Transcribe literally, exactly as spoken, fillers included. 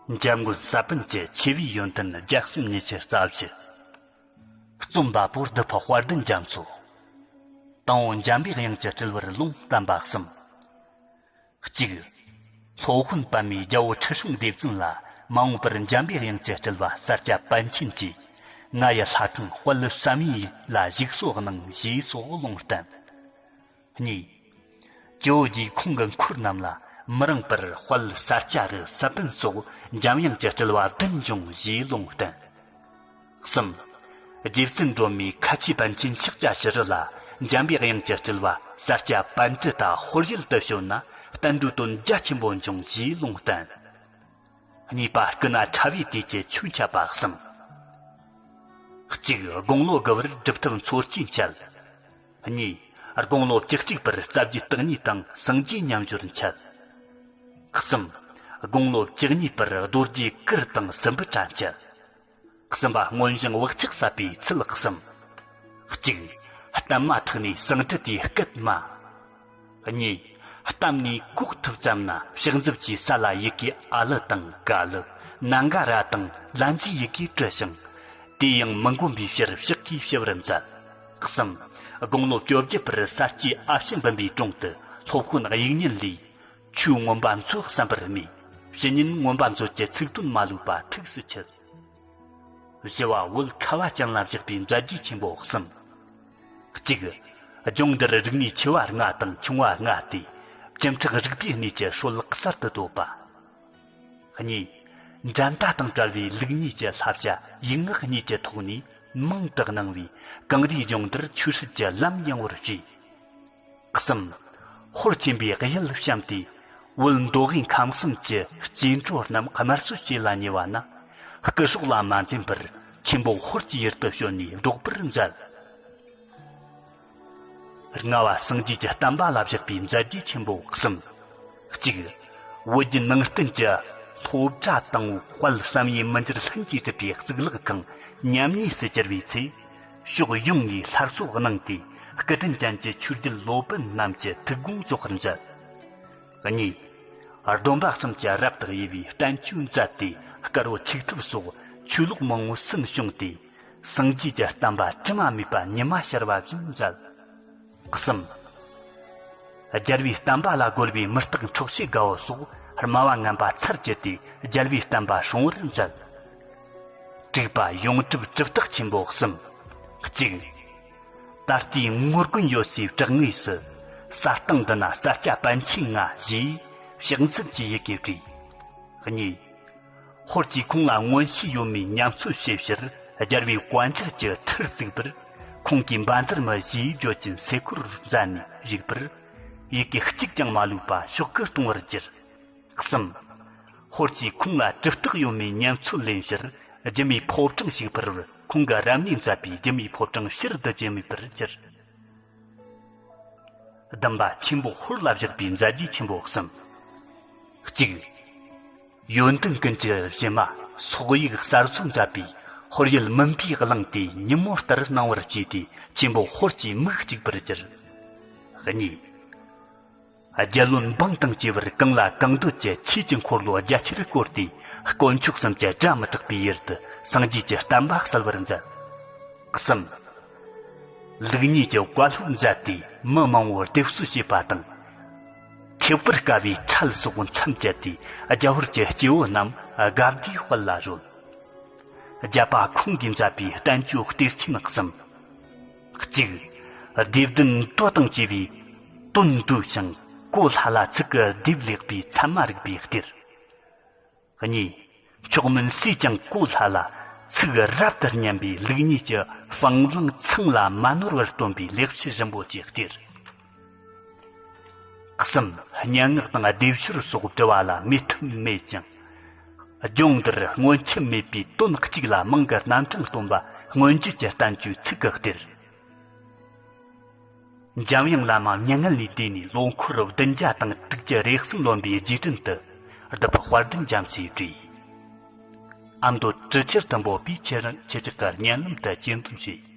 འཇམ་མགོན་ས་པཎ་གྱི་ཆེ་བའི་ཡོན་ཏན་རྒྱལ་སྲས་ཉི་ཁྱི་རྩ་བཞི། རྩོམ་པ་པོ་བདུད་ཕག་དཔལ་ལྡན་རྒྱ་མཚོ། དང་པོ་འཇམ་པའི་དབྱངས་ཀྱི་སྤྲུལ་བར་ལུང་བསྟན་པ་གསུམ། གཅིག། སློབ་དཔོན་པདྨས་རྒྱལ་པོ་ཁྲི་སྲོང་ལྡེ་བཙན་ལ་མ་འོངས་པར་འཇམ་པའི་དབྱངས་ཀྱི་སྤྲུལ་བ་ས་སྐྱ་པཎ་ཆེན་གྱིས་ང་ཡི་ལྷ་ཁང་དཔལ་བསམ་ཡས་ལ་བཞུགས་སོ་གནང་ཞེས་སོགས་ལུང་བསྟན། གཉིས། ཇོ་བོ་རྗེས་ཁོང་གི་འཁོར་རྣམས་ལ་མི་རངས་པར་དཔལ་ས་སྐྱ་རུ་ས་པཎ་སོགས་འཇམ་དབྱངས་ཀྱི་སྤྲུལ་བ་བདུན་འབྱུང་ཞེས་ལུང་བསྟན། གསུམ། རྗེ་བཙུན་སྒྲོལ་མས་ཁ་ཆེ་པཎ་ཆེན་ཤཱཀྱ་ཤྲི་རི་ལ་འཇམ་པའི་དབྱངས་ཀྱི་སྤྲུལ་བ་ས་སྐྱ་པཎྜི་ཏ་ཧོར་ཡུལ་དུ་བྱོན་ན་བསྟན་འགྲོའི་དོན་རྒྱ་ཆེན་པོ་འབྱུང་ཞེས་ལུང་བསྟན། གཉིས་པ། སྐུ་ན་ཕྲ་བའི་དུས་ཀྱི་ཆོས་འཆད་པ་གསུམ། གཅིག། དགུང་ལོ་དགུ་པར་སྒྲུབ་ཐབས་མཚོ་སྐྱེས་འཆད། གཉིས། དགུང་ལོ་བཅུ་གཅིག་པར་རྩ་རྒྱུད་བརྟག་གཉིས་དང་སངས་རྒྱས་མཉམ་སྦྱོར་འཆད། གསུམ། དགུང་ལོ་བཅུ་གཉིས་པར་རྡོ་རྗེ་གུར་དང་སྲིན་བུ་ཊ་འཆད། གསུམ་པ། སྔོན་བྱུང་བག་ཆགས་བསལ་བའི་ཚུལ་གསུམ། གཅིག། གཏམ་མ་ཐག་ནས་ཟངས་གྲི་དེའི་སྐད་སྨྲ། གཉིས། གཏམ་ནས་གོ་ཐུབ་ཙམ་ན་ཕྱག་མཛུབ་ཀྱིས་ས་ལ་ཡི་གེ་ཨ་ལི་དང་ཀ་ལི། ན་ག་ར་དང་ལན་ཟེར་ཡི་གེ་བྲི་ཞིང་། དེ་ཡང་མི་འགོམ་པའི་ཕྱིར་ཕྱག་གིས་ཕྱི་བར་མཛད། གསུམ། དགུང་ལོ་བཅོ་བརྒྱད་པར་ས་སྐྱའི་ཨ་ཕྱི་འབུམ་པའི་དྲུང་དུ་སློབ་དཔོན་དབྱིག་གཉེན་ལས། ཆོས་མངོན་པ་མཛོད་གསན་པར་སྨྲས། ཕྱི་ཉིན་མངོན་པ་མཛོད་ཀྱི་ཚིག་དོན་མ་ལུས་པ་ཐུགས་སུ་ཆུད། བཞི་བ། བོད་ཁ་བ་ཅན་ལ་བཞག་པའི་མཛད་རྗེས་ཆེན་པོ་གསུམ། གཅིག། ལྗོངས་འདིར་རིག་གནས་ཆེ་བ་ལྔ་དང་ཆུང་བ་ལྔ་སྟེ། བཅུ་ཕྲག་རིག་པའི་གནས་ཀྱི་སྲོལ་གསར་དུ་བཏོད་པ། གཉིས། འགྲན་ཟླ་དང་བྲལ་བའི་ལུགས་གཉིས་ཀྱི་བསླབ་བྱ་ཡིག་ངག་གཉིས་ཀྱི་ཐོག་ནས་མང་དུ་གནང་བས་གངས་རིའི་ལྗོངས་འདིར་ཆོས་སྲིད་ཀྱི་ལམ་ཡངས་པར་ཕྱེས། གསུམ། ཧོར་ཆེན་པོའི་གཡུལ་བཤམས་ཏེ། བོད་མདོ་དབུས་ཁམས་གསུམ་གྱི་སྐྱེ་འགྲོ་རྣམས་དམར་གསོད་བྱེད་ལ་ཉེ་བ་ན། སྐུ་སྲོག་ལ་མ་འཛེམས་པར་ཆེན་པོ་ཧོར་གྱི་ཡུལ་དུ་བྱོན་ནས་བཟློག་པར་མཛད། ལྔ་བ། སངས་རྒྱས་ཀྱི་བསྟན་པ་ལ་བཞག་པའི་མཛད་རྗེས་ཆེན་པོ་གསུམ། གཅིག། བོད་བརྒྱུད་ནང་བསྟན་གྱི་སློབ་གྲྭ་དང་དཔལ་བསམ་ཡས་མི་འགྱུར་ལྷུན་གྱིས་གྲུབ་པའི་གཙུག་ལག་ཁང་མཉམ་ཉིད་སུ་གྱུར་བའི་ཚེ། ཕྱོགས་ཡོངས་ནས་སླར་གསོ་གནང་སྟེ། སྐུ་དྲིན་ཅན་གྱི་ཆོས་བརྒྱུད་སློབ་དཔོན་རྣམས་ཀྱི་ཐུགས་དགོངས་རྫོགས་པར་མཛད། གཉིས། སྡོམ་པ་གསུམ་གྱི་རབ་ཏུ་དབྱེ་བའི་བསྟན་བཅོས་མཛད་དེ། དཀར་པོ་ཆིག་ཐུབ་སོགས་ཆོས་ལུགས་མང་པོ་སུན་བྱུང་སྟེ། སངས་རྒྱས་ཀྱི་བསྟན་པ་དྲི་མ་མེད་པ་ཉི་མ་ཤར་བ་བཞིན་མཛད། གསུམ། རྒྱལ་བའི་བསྟན་པ་ལ་རྒོལ་བའི་མུ་སྟེགས་འཕྲོག་བྱེད་དགའ་བོ་སོགས་སྨྲ་བ་ངན་པ་ཚར་བཅད་དེ་རྒྱལ་བའི་བསྟན་པ་སྲུང་བར་མཛད། དྲུག་པ། ཡོངས་གྲུབ་གྲུབ་རྟགས་ཆེན་པོ་གསུམ། གཅིག། ད་ལྟའི་ངོར་དགོན་ཡོད་སའི་བྲག་ངོས་སུ། ས་སྟེང་འདི་ན་ས་སྐྱ་པཎ་ཆེན་ང་ཞེས་ཕྱག་མཛུབ་ཀྱིས་ཡི་གེ་བྲིས། གཉིས། ཧོར་གྱིས་ཁོང་ལ་མངོན་ཤེས་ཡོད་མེད་མཉམ་ཚོད་བྱེད་ཕྱིར་རྒྱལ་བའི་བཀའ་འགྱུར་གྱི་ཁྲིར་བརྩིགས་པར། ཁོང་གིས་འབའ་འཛར་མི་ཞེས་བརྗོད་ཅིང་ཟས་གོས་མཛད་ནས་བཞུགས་པར། ཡི་གེ་གཅིག་ཀྱང་མ་ལུས་པ་ཤོག་གུ་གཏོང་བར་གྱུར། གསུམ། ཧོར་གྱིས་ཁོང་ལ་གྲུབ་རྟགས་ཡོད་མེད་མཉམ་ཚོད་ལེན་ཕྱིར་སྒྱུ་མའི་ཕོ་བྲང་ཞིག་ཕུལ་བར། ཁོང་གིས་རབ་གནས་མཛད་པའི་སྒྱུ་མའི་ཕོ་བྲང་ཕྱིར་བསྡུ་རྒྱུ་མེད་པར་གྱུར། བདུན་པ། ཆེན་པོ་ཧོར་ལ་བཞག་པའི་མཛད་རྗེས་ཆེན་པོ་གསུམ། གཅིག། ཡོན་ཏན་ཀུན་གྱི་གཞི་མ་སོག་ཡིག་གསར་བཟོ་མཛད་པས་ཧོར་ཡུལ་མུན་པས་བླངས་ཏེ་ཉིན་མོ་ལྟར་སྣང་བར་བྱས་ཏེ་ཆེན་པོ་ཧོར་གྱི་མིག་གཅིག་པར་གྱུར། གཉིས། རྒྱལ་བློན་འབངས་དང་བཅས་པར་གང་ལ་གང་འདོད་ཀྱི་ཆོས་ཀྱི་འཁོར་ལོ་རྒྱ་ཆེར་བསྐོར་ཏེ། དཀོན་མཆོག་གསུམ་གྱི་སྒྲ་མི་གྲག་པའི་ཡུལ་དུ་སངས་རྒྱས་ཀྱི་བསྟན་པ་གསལ་བར་མཛད། གསུམ། ལུགས་གཉིས་ཀྱི་བཀའ་སློབ་མཛད་དེ་མི་མང་པོར་སྡེབ་གསོད་བྱས་པ་དང་། ཐེག་པར་དཀའ་བའི་ཁྲལ་སོགས་མཚམས་བཅད་དེ་རྒྱ་ཧོར་གྱི་སྐྱེ་བོ་རྣམས་དགའ་བདེའི་དཔལ་ལ་རོལ། བརྒྱད་པ། ཁོང་གིས་མཛད་པའི་བསྟན་བཅོས་གཏེར་ཆེན་གསུམ། གཅིག། སྡེ་བདུན་མདོ་དང་བཅས་པའི་དོན་བསྡུས་ཤིང་གོ་སླ་ལ་ཚིག་གི་སྡེབ་ལེགས་པའི་ཚད་མ་རིག་པའི་གཏེར། གཉིས། མཆོག་དམན་སུས་ཀྱང་གོ་སླ་ལ་ཚིག་རབ་ཏུ་སྙན་པའི་ལུགས་གཉིས་ཀྱི་སྤང་བླང་ཚང་ལ་མ་ནོར་བར་སྟོན་པའི་ལེགས་བཤད་རིན་པོ་ཆེའི་གཏེར། གསུམ། སྙན་ངག་དང་ལྡེབ་ཤོད་སོགས་བྲི་བ་ལ་མོས་མཐུན་མེད་ཅིང་། ལྗོངས་འདིར་སྔོན་ཆད་མེད་པའི་དོན་གཅིག་ལ་མང་གི་རྣམ་གྲངས་སྟོན་པ་མངོན་བརྗོད་ཀྱི་བསྟན་བཅོས་ཚིག་གི་གཏེར། འཇམ་དབྱངས་བླ་མ་མྱ་ངན་ལས་འདས་ནས་ལོ་འཁོར་བདུན་བརྒྱ་དང་དྲུག་ཅུ་རེ་གསུམ་ལོན་པའི་རྗེས་དྲན་དུ་བདུད་དཔལ་ལྡན་རྒྱ་མཚོས་བྲིས། ཨ་མདོ་གྲུ་ཆེན་དུ་འབོད་པས་ཁྱེད་ཁྱེད་ཅག་གི་སྙན་ལམ་དུ་རྗེས་འདོན་ཞུས།